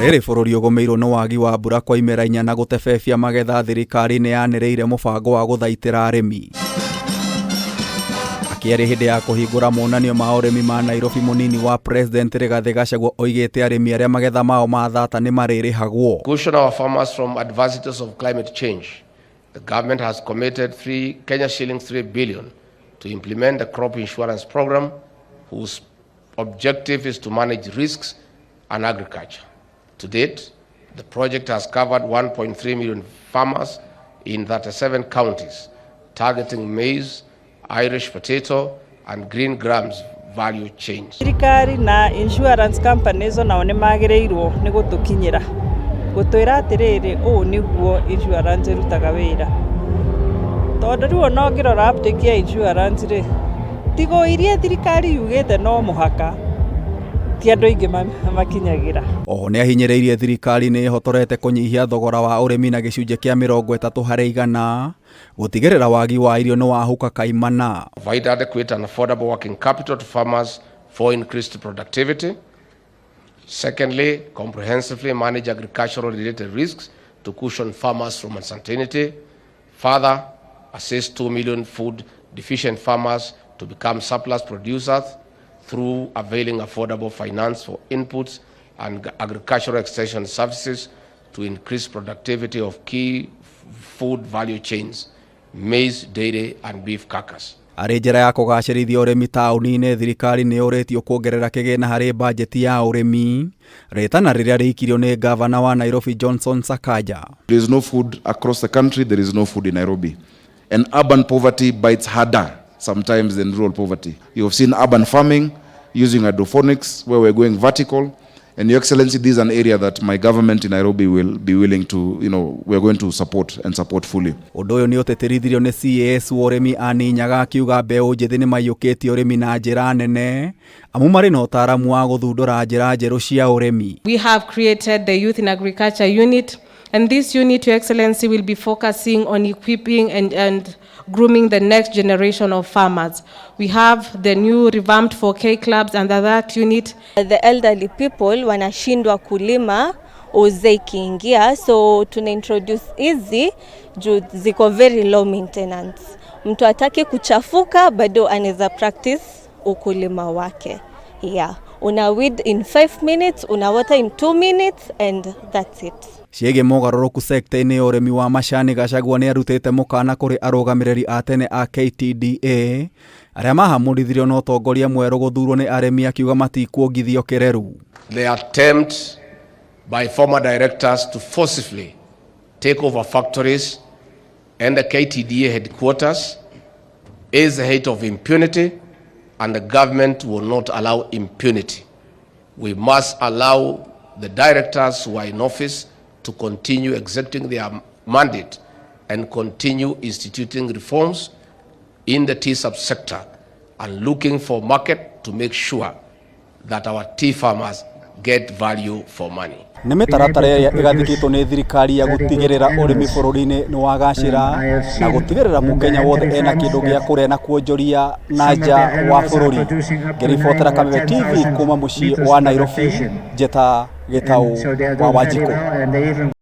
Rĩrĩ bũrũri ũgũmĩirwo nĩ wagi wa mbura kwa imera inya na gũtebebia magetha, thirikari nĩ yanĩrĩire mũbango wa gũthaitĩra arĩmi. Akĩaria hĩndĩ ya kũhingũra monanio ma ũrĩmi ma Nairobi, mũnini wa President Rigathĩ Gachagua oigĩte arĩmi arĩa magetha mao ma thata nĩ marĩrĩhagwo. Cushion our farmers from adversities of climate change. The government has committed 3 Kenya shillings 3 billion to implement the crop insurance program, whose objective is to manage risks and agriculture. To date, the project has covered 1.3 million farmers in 37 counties, targeting maize, Irish potato, and green grams value chains. Thirikari na insurance companies onao nĩ magĩrĩirwo nĩ gũtũkinyĩra gũtwĩra atĩrĩrĩ, ũũ nĩguo insurance ĩrutaga wĩra, tondũ rĩu ona ũngĩrora uptake ya insurance rĩ, tigo iria thirikari yugĩte no mũhaka, ti andũ aingĩ makinyagĩra. Oho nĩ ahinyĩrĩirie thirikari nĩ ĩhotorete kũnyihia thogora wa ũrĩmi na gĩcunjĩ kĩa 30% gũtigĩrĩra wagi wa irio nĩ wahuka kaimana. Provide adequate and affordable working capital to farmers for increased productivity. Secondly, comprehensively manage agricultural related risks to cushion farmers from uncertainty. Further, assist 2 million food deficient farmers to become surplus producers through availing affordable finance for inputs and agricultural extension services to increase productivity of key food value chains, maize, dairy, and beef carcass. Arĩ njĩra ya kũgacĩrithia ũrĩmi taũni-inĩ, thirikari nĩ yũrĩtio kuongerera kĩgĩna harĩ bajeti ya ũrĩmi, rĩtana rĩrĩa rĩikirio nĩ ngavana wa Nairobi Johnson Sakaja. There is no food across the country, there is no food in Nairobi. And urban poverty bites harder sometimes than rural poverty. You have seen urban farming using hydroponics, where we're going vertical. And Your Excellency, this is an area that my government in Nairobi will be willing to, we're going to support and support fully. Ũndũ ũyũ nĩ ũtĩtĩrithirio nĩ CAS wa ũrĩmi Anne Nyaga, akiuga mbeũ njĩthĩ nĩ maiyũkĩtie ũrĩmi na njĩra nene amu marĩ na ũtaaramu wa gũthundũra njĩra njerũ cia ũrĩmi. We have created the Youth in Agriculture Unit, and this unit, Your Excellency, will be focusing on equipping and grooming the next generation of farmers. We have the new revamped 4K clubs under that unit. The elderly people wanashindwa kulima uzee ikiingia, so tuna introduce hizi juu ziko very low maintenance. Mtu ataki kuchafuka bado anaweza practice ukulima wake. Yeah. Una weed in 5 minutes, una water in 2 minutes and that's it. Ciĩgiĩ mogarũrũku sekta-inĩ ya ũrĩmi wa macani, Gachagua nĩ arutĩte mũkana kũrĩ arũgamĩrĩri a tene a KTDA arĩa mahamũrithirio na ũtongoria mwerũ gũthurwo nĩ arĩmi, akiuga matikuongithio kĩreru. The attempt by former directors to forcibly take over factories and the KTDA headquarters is the height of impunity, and the government will not allow impunity. We must allow the directors who are in office to continue executing their mandate and continue instituting reforms in the tea subsector and looking for market to make sure that our tea farmers get value for money. Nĩ mĩtaratara ĩrĩa ĩgathĩkĩtwo nĩ thirikari ya gũtigĩrĩra ũrĩmi bũrũri-inĩ nĩ wagacĩra na gũtigĩrĩra mũkenya wothe ena kĩndũ gĩa kũrĩa na kuonjoria na nja wa bũrũri. Ngĩribotera Kameme TV kuma mũciĩ wa Nairobi, Njeta Gĩtaũ wa Wanjikũ.